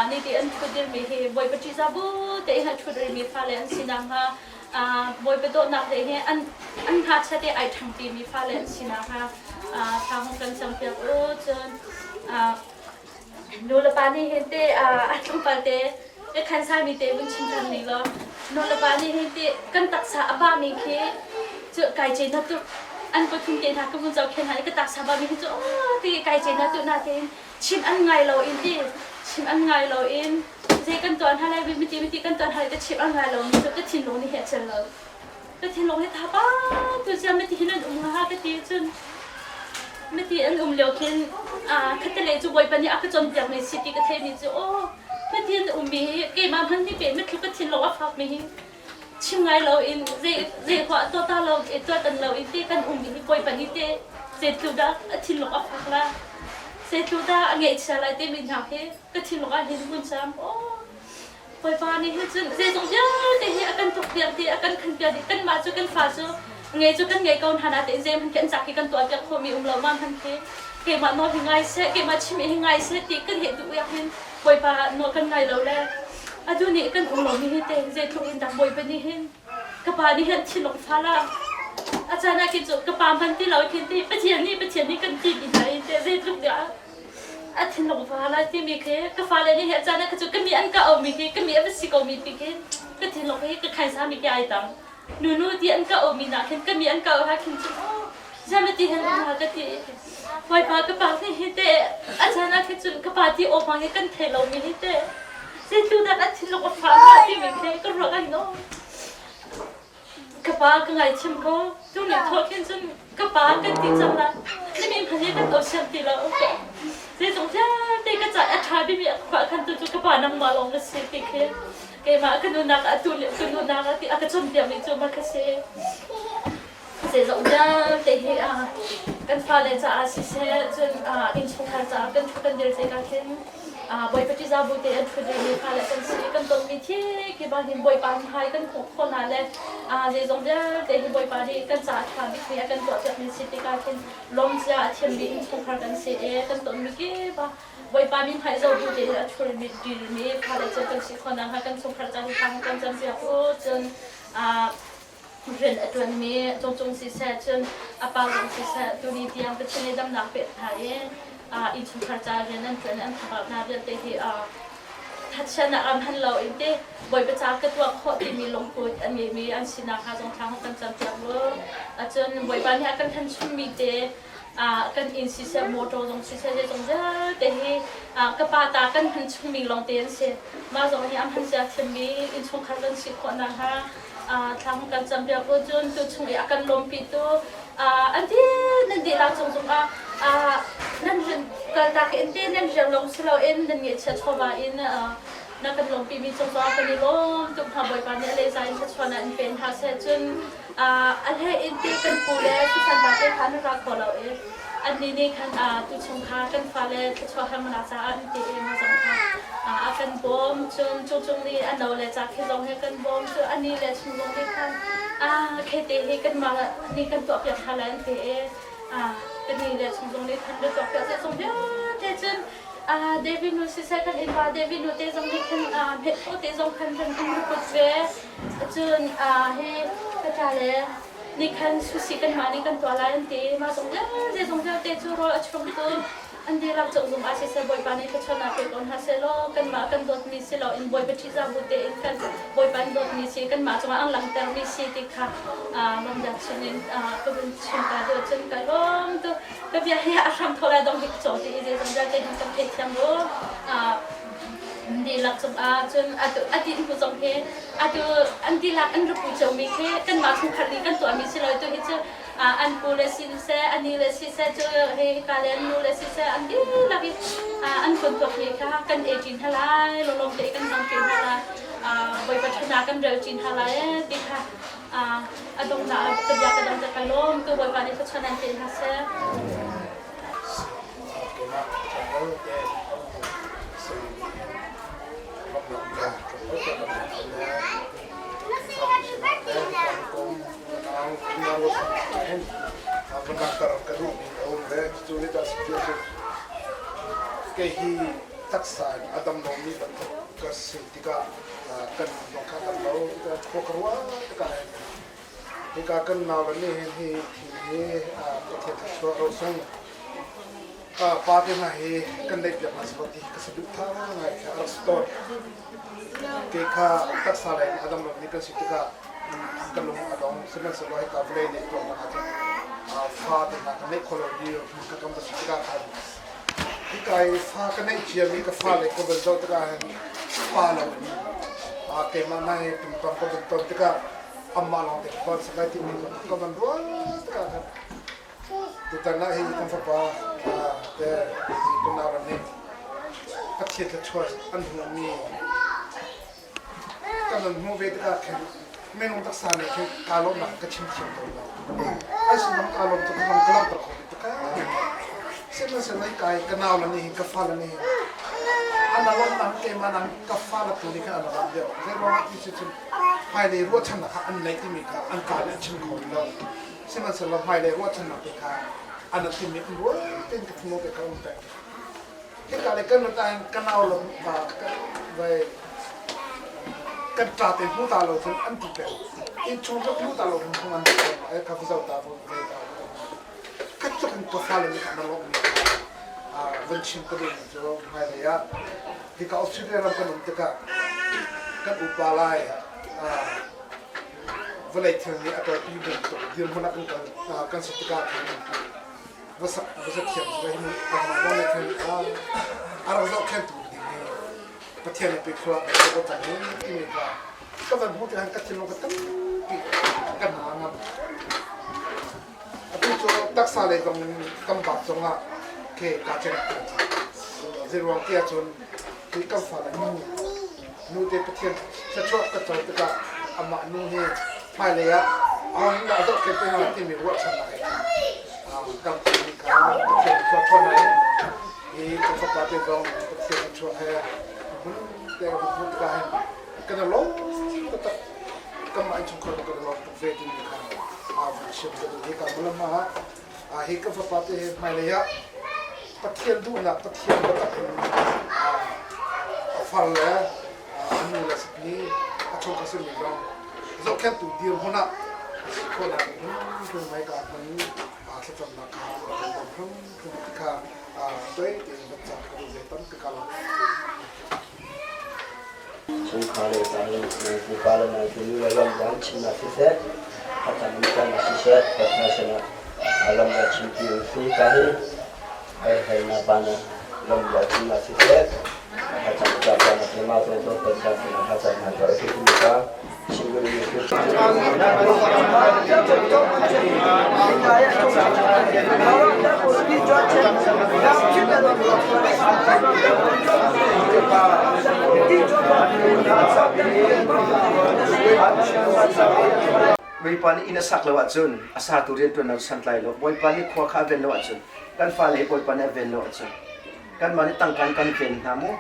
niti an ṭhudirmi hi Bawipa ṭihzah bu tein a ṭhudirmi fale an si nakhnga Bawipa dawtnak te hi an an ngakchia te ai ṭhangpi mi fale an si nakhnga thla hung kan campiak u cun nu le pa nih hin te a tlangpal te ka khan sami te vun chim ṭhan ning law nu le pa nih hin te kan taksa a ba mi khi cu kai ce na tu an pathum te hna ka vun zohkhen hna i ka taksa ba mi khi cu ti kai ce na tu na tein chim an ngai lo in ti chim an ngai lo in zei kan tuan hna lai miti miti kan tuan hna lai ka chim an ngai lo mi cu ka thinlung nih hi a cel lo ka thinlung hi tha pa tu sia miti hin an um ha ka ti cun miti an um lio khin a khatale cu bawipa nih a ka cawnpiak mi si ti ka thei mi cu aw miti an um mi hi keimah hmanh nih pe mitthlu ka thinlung a fak mi hi chim ngai lo in zei zei hua to ta lo e to tan lo in te kan um mi hi bawipa nih te zeitlu dah a thinlung a fak la zeitlu dah a ngeihchia lai te mi hna hi ka thinlung ah hin hun cam aw Bawipa nih hin cun zeizong vialte hi a kan tukpiak dih a kan khanpiak dih kanmah cu kan fa cu. Nge cu kan ngei ko hna natein zeihmanh khi an cak hi kan tuah piak khawhmi um lo ma hman khi keimah nawl hi ngai seh, keimah chim hi ngai seh ti kan heh duh yak hin Bawipa nawl kan ngai lo le atu nih kan um lomi hi te zeitluk in dah Bawipa nih hin ka pa nih hin thinlung fala a caan ah khin cu ka pa hman ti lo khin ti Pathian nih Pathian nih kan ti ti hna i te zeitluk dah a thinlung fala timi khi ka fale nih hi a caan ah kha cu ka mi an ka aumi khi ka mi a va si ko mi ti khi ka thinlung hi ka khaisa mi khi ai tang. Nunu ti an ka aumi nak hin ka mi an ka ha khin cun zamati hen um ha ka ti. Bawipa ka pa ni hi te a caan ah khin cun ka pa ti aw hmang hi kan thei lo mi hi te zeitu dah a thinlung a fa ha ti mi khi ka ruah ai no. Ka pa ka ngaithiam ko. Tu ni thawh khin cun ka pa kan ti cang la. Na min phan hi kan o siam ti lo. Zeizong vialte ka ca a ṭha bimi a khua khan tu cu ka pa nangmah lawng na si ti khi keimah ka nunak ah tu ka nunak ah ti a ka cawnpiakmi cu ma ka si. Zeizong vialte hi kan fale caah siseh cun innchungkhar caah kan ṭhu kan dir tikah khin Bawipa ṭihzah bu te an ṭhu dirmi fale kan si. Kan tonmi thil khi bangin Bawipa hmai kan hmuh khawh hna le zeizong vialte hi Bawipa nih kan caah ṭha bikmi a kan tuahpiakmi si tikah khin lawmcia a thiammi innchungkhar kan si i kan tonmi kip ah Bawipa min hmai zoh bu tein a ṭhurmi dirmi fale cu kan si khawh nakhnga kan chungkhar ca hi thang kan campiak u. Cun rian a ṭuanmi cungcung siseh cun a pa zong siseh tuni tiang Pathian nih damnak pek hna i innchungkhar ca rian an ṭuan an thangak hna vialte hi thachiatnak ram han lo in te Bawipa ca ka tuah khawh timi lungput an ngeimi an sinak hnga zong thlang kan campiak lu. Cun Bawipa nih a kan thanchunmi te kan inn siseh motor zong siseh zeizong vialte hi ka pa ta kan hman chungmi lawng te an si. Mah zong hi a hman cia thiammi innchungkhar kan si khawh nakhnga thlang kan campiak u. Cun tuchung i a kan lawmpitu an ti nan dihlak cung zongah nan rian kaltak in te nan rian lawng si loin nan ngeihchiah chawva in na kan lawmpi mi cung zongah kan i lawm tuk hna. Bawipa nih a lehza in thluachuahnak in pen hna seh. Cun a hlei in ti kan pu le Susan pa te kha an ra kho lo i annih nih khan tuchung kha kan fale thluachuah harnak caah an ti i mah zong kha a kan bawm. Cun cungcung nih a no le ca khi zong hi kan bawm. Cun ani le chung zong nih khan khete hi kanmah nih kan tuahpiak hna lai an ti i kani le chung zong nih khan kan tuahpiak zeizong vialte. Cun David nu siseh kan innpa David nu te zong nih khan hmetho te zong khan kan put ve. Cun hi ka ṭa le nih khan sushi kanmah nih kan tuah lai an ti. Mah zong vialte zong vialte cu rawl a chungtu an dihlak cawk zung ah siseh Bawipa nih thluachuahnak pe ko hna sehlaw kanmah kan dawtmi si loin Bawipa ṭihzah bu tein kan Bawipa an dawtmi si kanmah cungah an langhtermi si ti kha lawmnak chungin ka vun chim ta duh. Cun ka lawm tuk. Ka bia hi a hram tho lai dong hi ka cawng ti i zeizong vialte hin kan theithiam rua. Dihlak cungah cun atu a dih hnu zong hi atu an dihlak an rak pu ciomi khi kanmah chungkhar nih kan tuahmi si lo. Tu hi cu an pu le si seh a ni le si seh cu hi hika le an nu le si seh an dihlak i an kun tuakmi kha kan ei ṭin hna lai, lunglawm te kan hmang ṭi hna lai, Bawipa ṭhatnak kan rel ṭin hna lai ti kha a donghnak ah ka bia ka dang ka lawm tu. Bawipa nih thluachuah nan pe hna seh. Keimah channel te Kei hi taksa in a dam lomi bantuk ka si tikah kan zong kha dam lo khua ka ruah tikah hin hika kan nau le nih hin hi thil hi Pathian thluachuah rosung pa te hna hi kan neih piak hna selaw ti ka saduhthah ngai kha a rak si tawn. Kei kha taksa lei in a dam lomi kan si tikah ka lung a dong. Sihmanhsehlaw hika vawlei nih tuahnak ahcun fa te hna ka neih kho lo dirhmun ka kam va si tikah khan hika i fa ka neih ciami ka fale ka van zoh tikah hin pa lo in keimah hna hi pingpang ka van ton tikah amah lawng te ka ton sak lai timi ka van ruah tikah khan Tutan ah hi kan fapa te kan nau nih Pathian thluachuah an hmuhmi kan nan hmuh ve tikah khin minung taksa nih khin kaa lawmnak ka chim thiam tawn lo. Ai sullam kaa lawm tuk zong ka langhter kho ti tuk. Sihmanhsehlaw kai ka nau le nih hin ka fale nih hin. An lawmhnak keimah nang ka fale tu nih khan an lawmh deuh. Zeiruangah ti si cun hmailei ruahchannak kha an neih timi kha an kaa nih an chim kho rih lo. Sihmanhsehlaw hmailei ruahchannak te kha an timi um rual tein ka thinlung te kha um peng. Hika le kan rat ahhin ka nau lam vai kan ṭa te hmu ta lo cun an ti peng. Innchung ka hmu ta lo hung an ti peng. Ai ka va zoh ta va ve ta. Ka tluk in ka fale nih an lawmhmi kha van chim ka duhmi cu hmailei ah hika Australia ram kan um tikah kan upa lai vawlei thil nih a kalpi bantuk dirhmun ah kan kal kan si tikah khan va sak va sa thiam si hi vawlei thil a rak zohkhentu ding hi Pathian nih pe khuala kan ko cang hi timi kha ka van hmuh tikah ka thinlung ka tampi kan hna ngam. Atu cu taksa lei zong in kan bak zongah ke kaa ceng Zeiruang ti ahcun hi kan fale nu nu te Pathian thluachuah ka co tikah amah nu hi hmailei ah ahon dah zohkhenh te hnga timi ruahchannak he khan kan timi kha Pathian thluachuah in hi kan fapa te zong Pathian thluachuah he hmun te kan hmuh tikah hin kan i lawm taktak. Kanmah innchungkhar kan i lawm tuk ve timi kha aa van chim ka duh. Hika malam ah hi ka fapa te hi hmailei ah Pathian duhnak Pathian biatak in a far le a nu le sipi a chungkhar simi zong zohkhenhtu dirhmun ah a si khawhnak ding hrim hmai ka hman thlacamnak kha kan bawm hrimhrim ti kha doi tein van cah ka duh ve tampi ka lawm. Chungkhar le tlangmi pupa le nai nu le lam chimnak siseh, thlacam in cam siseh, Pathian sinah lam le chimpi u si. Ka hi hei hei na pa na lam le chimnak siseh, thlacam ca pa na tema zong cu Pathian sinah thlacam hna tuah si timi ka chim duhmi si. Bawipa nih inn a sak lo ahcun a satu rianṭuannak cu santlai lo. Bawipa nih khua kha a ven lo ahcun kan fale hi Bawipa nih a ven lo ahcun kanmah nih tangka in kan ven hna mu.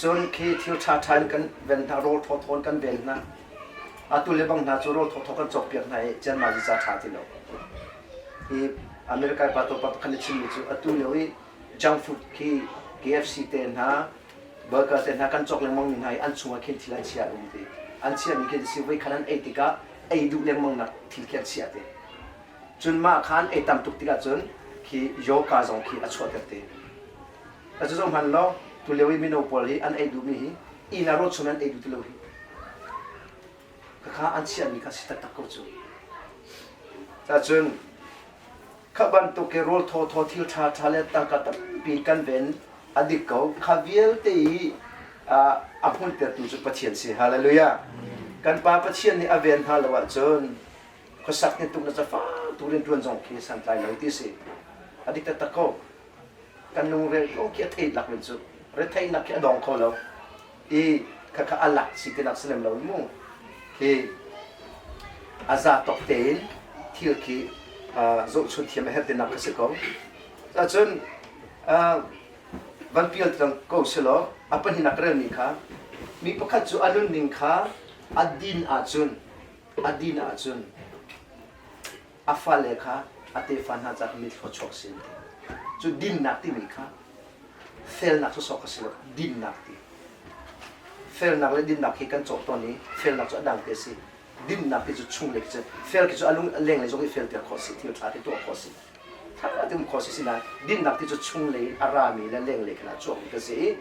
Cun khi thil ṭhaṭha in kan ven hna, rawl thawthaw in kan ven hna. Atu le bang hna cu rawl thawthaw kan cawkpiak hna i cianmai zica ṭha ti lo. Hi America pa to pa pakhat nih chimmi cu atu lio i junk food khi KFC te hna, burger te hna kan cawk lengmang mi hna hi an chungah khin thil an chia um ti. An chiahmi khi si voi khan an ei tikah ei duh lengmang nak thil khi an chiah te. Cun mah khan ei tam tuk tikah cun khi yoga zong khi a chuahter te. A cu zong hman law tu lio i mino pawl hi an ei duhmi hi inn ah rawl chum an ei duh ti lo hi. Khakha an chiahmi kha si taktak ko cu. Cacun kha bantuk i rawl thawthaw thil ṭha ṭha le tangka tampi kan ven a dik ko. Kha vialte i a hmuntertu cu Pathian si. Hallelujah. Kan Pa Pathian nih a ven hna lo ahcun khuasak ni tuk na cafa tu rianṭuan zong khi santlai lo ti si. A dik taktak ko. Kan lungre ko khi a theih lak men cu retheihnak khi a dong kho lo. I khakha a lak si tinak si lem lo mu. Khi a za tawk tein thil khi zohchun thiam a herh tinak ka si ko. Cun van pial tlang ko selaw a pahnih relmi kha mi pakhat cu a nunning kha a din ahcun a din ahcun a fale kha a tefa hna caah mi thluachuak si an ti. Cu dinnak timi kha felnak sawsawh kha si lo, dinnak ti. Felnak le dinnak hi kan cawh tawn i felnak cu a dang te a si. Dinnak ti cu chunglei khi cu fel khi cu a lung a lenglei zong i felter khawh a si, thil ṭha te tuah khawh a si. Ṭha te um khawh a si sinain dinnak ti cu chunglei in a rami le lenglei khan a chuakmi ka si i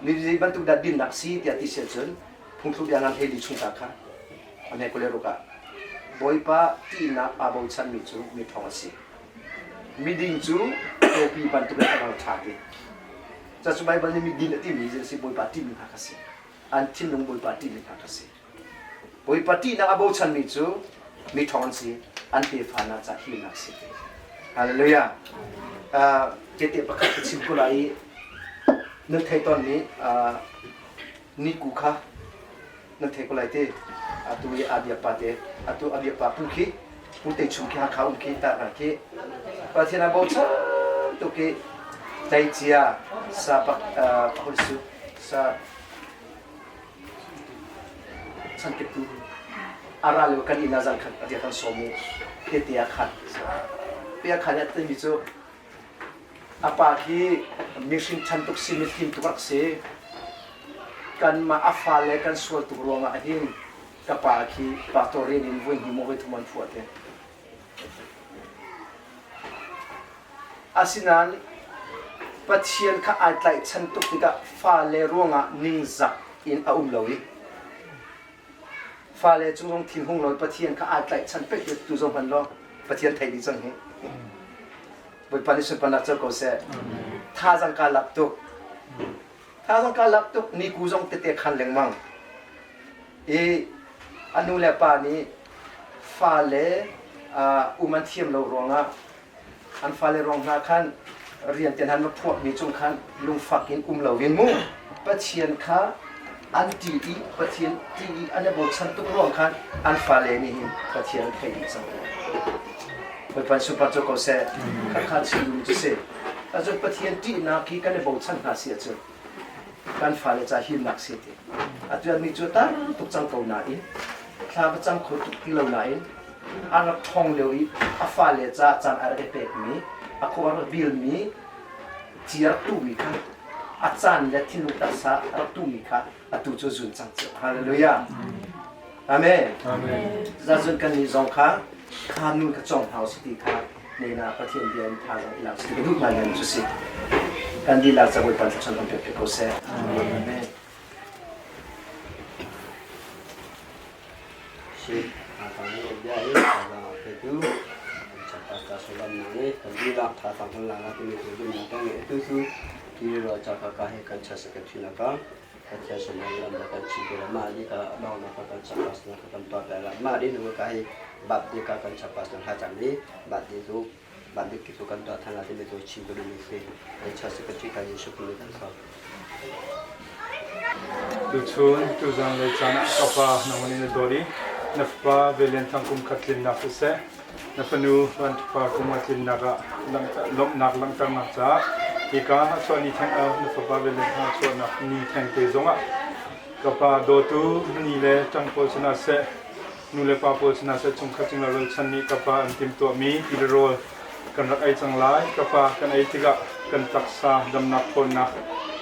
mi zei bantuk dah dinnak si tiah ti si ahcun phungthluk bia ngan hleili chung ta kha a hme kule ruk ah Bawipa ṭihnak aa bochanmi cu mi ṭhawng a si. Miding cu pawpi bantuk in a ral ṭha ti. Cacu Baibal nih miding a timi hi si Bawipa ṭihmi hna kha si. An thinlung Bawipa ṭihmi hna kha si. Bawipa ṭihnak a bochanmi cu mi ṭhawng an si. An tefa hna ca himnak si ti. Hallelujah. Tehte pakhat ka chim ko lai i nan thei tawnmi niku kha nan thei ko lai te atu i a pa te atu a pa pu khi pu te chung khi Hakha um khi ta khi Pathian a bochan tuk i tleicia sa pak hoi su. Sa chankiptu ara le kan inn ah zan khat a kan sawm i tete a khat. Pe a khan i a timi cu a pa khi mihring chan tuk si mifim tuk rak si. Kanmah a fale kan sual tuk ruangah hin ka pa khi pastor rian in voi hnih maw voi thum an phuah te. Asinain Pathian kha ai tlaihchan tuk tikah fale ruangah ningzak in a um lo i fale cung zong thinhung lo i Pathian kha ai tlaihchan pek tu zong hman law Pathian thei dih cang hi. Bawipa nih sunparnak co ko seh. Thazaang kaa lak tuk. Thazaang kaa lak tuk niku zong tete khan lengmang. I a nu le pa nih fale um an thiam lo ruangah an fale ruang hna khan rian te hna na phuahmi cung khan lungfak in um loin mu Pathian kha an ṭih i Pathian ṭih i an i bochan tuk ruang khan an fale nih hin Pathian an theih dih cang. Bawipa sunpar cu ko seh. Khakha chim duhmi cu si. Ahcun Pathian ṭihnak hi kan i bochan hna si ahcun kan fale ca himnak si ti. Atu mi cu tar tuk cang ko nain thla va cam kho tuk ti lo nain a rak ṭhawng lio i a fale ca caan a rak i pekmi a khua a rak bilmi ci a rak tuhmi kha a caan le thinlung taksa a rak tuhmi kha atu cu zun cang cu. Hallelujah. Amen. Amen. Zazun kan nih zong kha kha nu kha cawng hau si ti kha nena Pathian bia in thazaang i lak si ka duh ngai ngai cu si. Kan dihlak ca Bawipa thluachuah kan pek ko seh. Amen. Si thazaang bia i thazaang a petu pastor Solomon nih kan dihlak thazaang kan la la timi tu zumnak kan ngei tu cu ti ro cha ka ka he kan cha secretary na ka Pathian sinah lam na kan chim la mah ni ka dong na ka kan chapas na ka kan tuah la mah ni nu ka hi bat di ka kan chapas na ha chang ni bat di tu bat di ki tu kan tuah than la timi tu chim ko ni si kan cha secretary kan Jesu Christ kan sa. Tuchun tuzan lei caan ah ka pa nangman in na dawt i na fapa Velian Thang kum khat tlinnak siseh na fanu Van Par kum a tlinnak ah lawmhnak langhternak caah hika a chuah ni theng na fapa Velian Thang a chuahnak ni thengte zongah ka pa dawtu ni le ṭang pawl sinah seh nu le pa pawl sinah seh chungkhat cingla rualchan nih ka pa an timhtuahmi ti le rawl kan rak ei cang lai. Ka pa kan ei tikah kan taksa damnak ṭhawnnak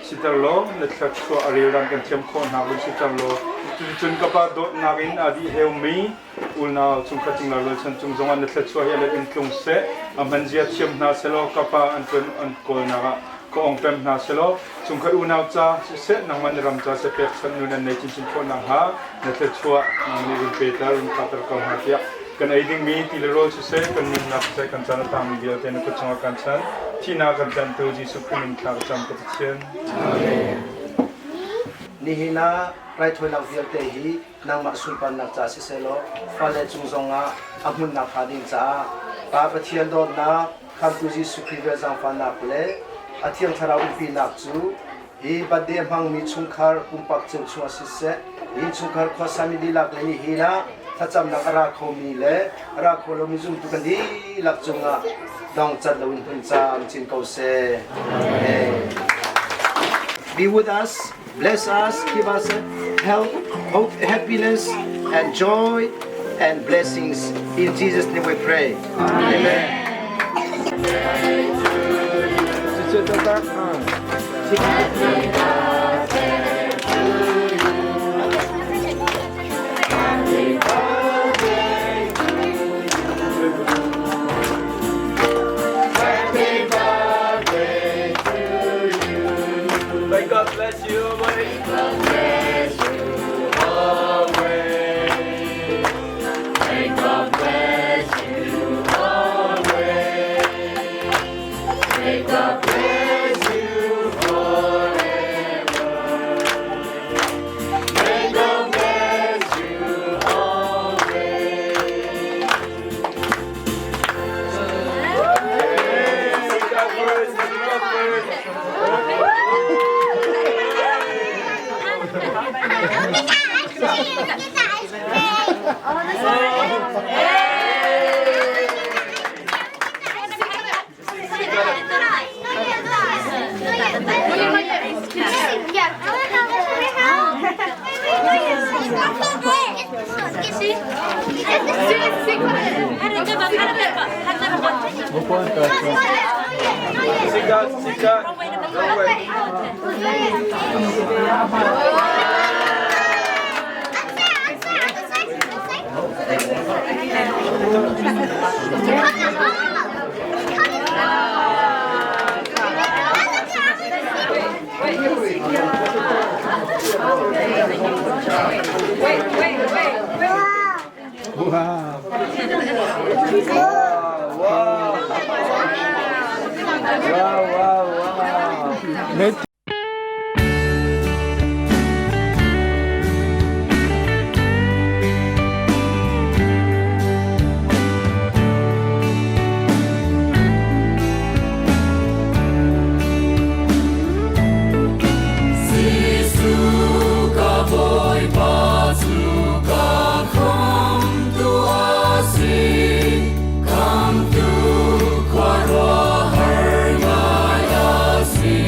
siter law na thluachuah a reldan kan thiam khawh hna vun siter law cuticun ka pa dawtnak in aa dih heumi unau chungkhat cingla rualchan cung zongah na thluachuah hi a let in tlung seh, a hmanzia thiam hna selaw ka pa an ṭuan an kawlnak ah ka ong pem hna selaw chungkhat unau ca siseh nangmah na ram ca seh pekchanh nun an nei chinchin khawh nakhnga na thluachuah nang nih run peter run khahter ko hna tiah kan ei dingmi ti le rawl siseh kan nunnak siseh kan caan a tangmi vialte na kut chungah kan chan thihnak kan tlanhtu Jesuh Khrih min thla ka cam ka Pathian. Amen. Nihin ah raithawinak vialte hi nangmah sunparnak ca siseh law fale cung zongah a hmunhnak hnga ding caah Pa Pathian dawtnak, Khamhtu Jesuh Khrih vel zaangfahnak le a Thiang Thlarau umpinak cu hi birthday a hmangmi chungkhar pumpak cio chungah siseh, innchungkhar khuasami dihlak le nihin ah thlacamnak a ra khomi le a ra kho lomi zumtu kan dihlak cungah dongcat loin hmun camcin ko seh. Amen. Be with us, bless us, give us health, hope, happiness, and joy and blessings. In Jesus' name we pray. Amen. May God bless you. May God bless you always. May God bless you always. May God bless you forever. May God bless you always. Sika, sika. Wait, wait, wait, wait. Wow. Wow. Wow, wow, wow. Jesuh ka Bawipa cu ka khamtu a si, khamtu khuaruahhar ngai a si.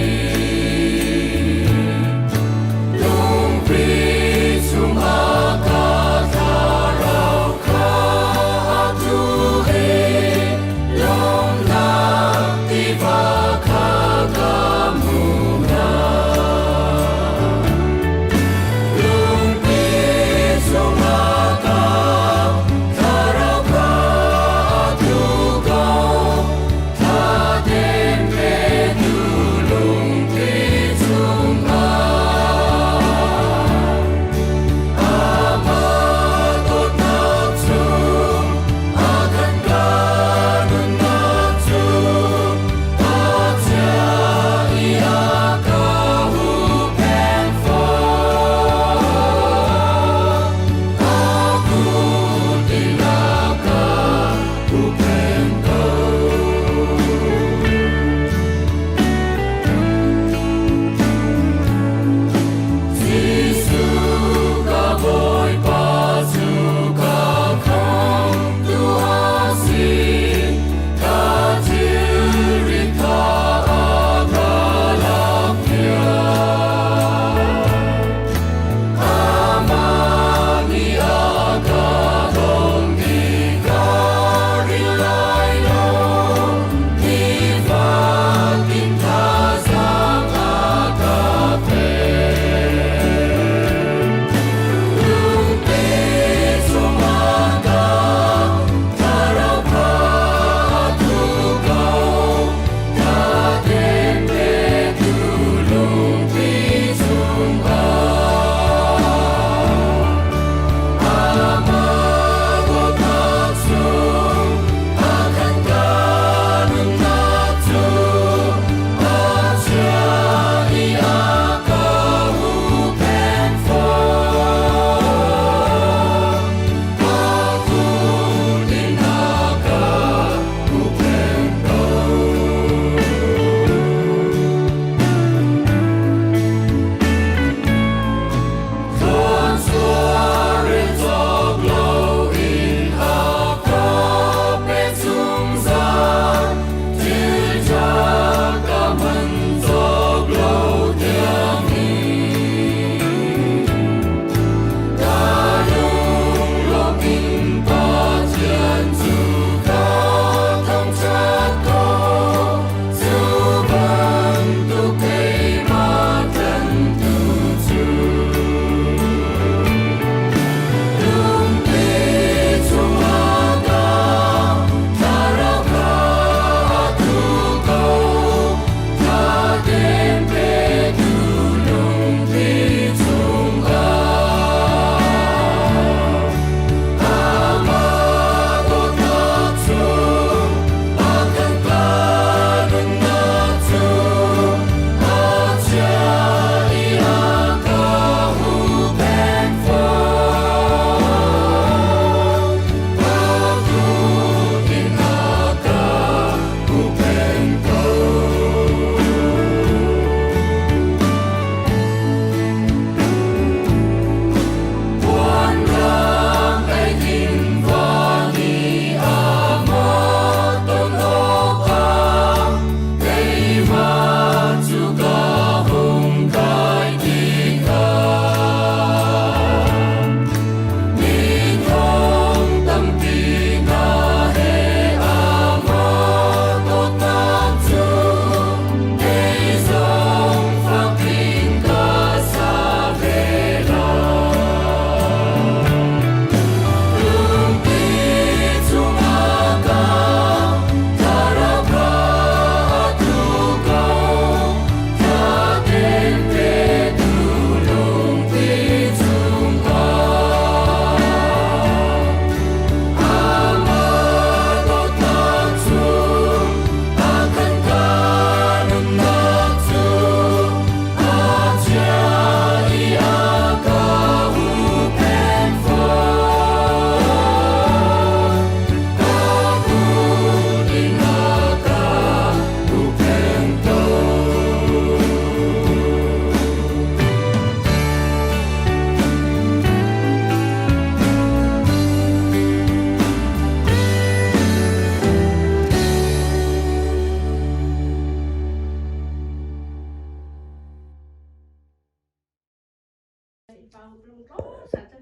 Pa lung tlo sa te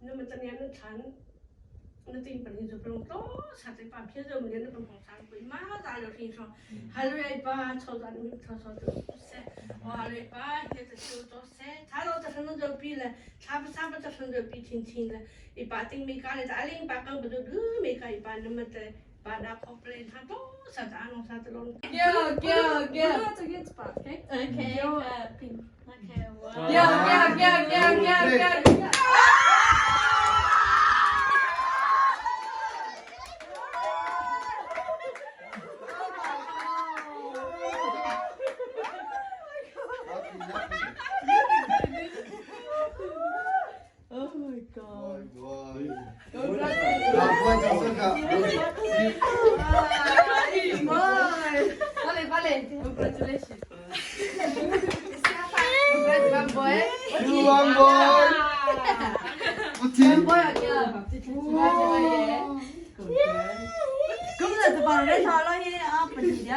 na ma tanya na than na tin pan hin lung tlo sa te pa phia zo ne na pang sa pui ma za lo hin so hallelujah pa cho za ni tho so tu se o hallelujah pa he ta chu to se tha lo ta san zo pi le tha pa sa pa ta san zo pi chin chin le i pa ting mi ka le ta ling pa ka bu du mi ka i pa na ma te pa da kho ple tha to sa ta no sa ta lo Go, go, go. Okay. Okay. Okay. Go, go, go, go, go, go. Oh my god. Vale, vale. Congratulations. One boy. One boy. One boy again. 咁就帮你炒咯，依啊不是的。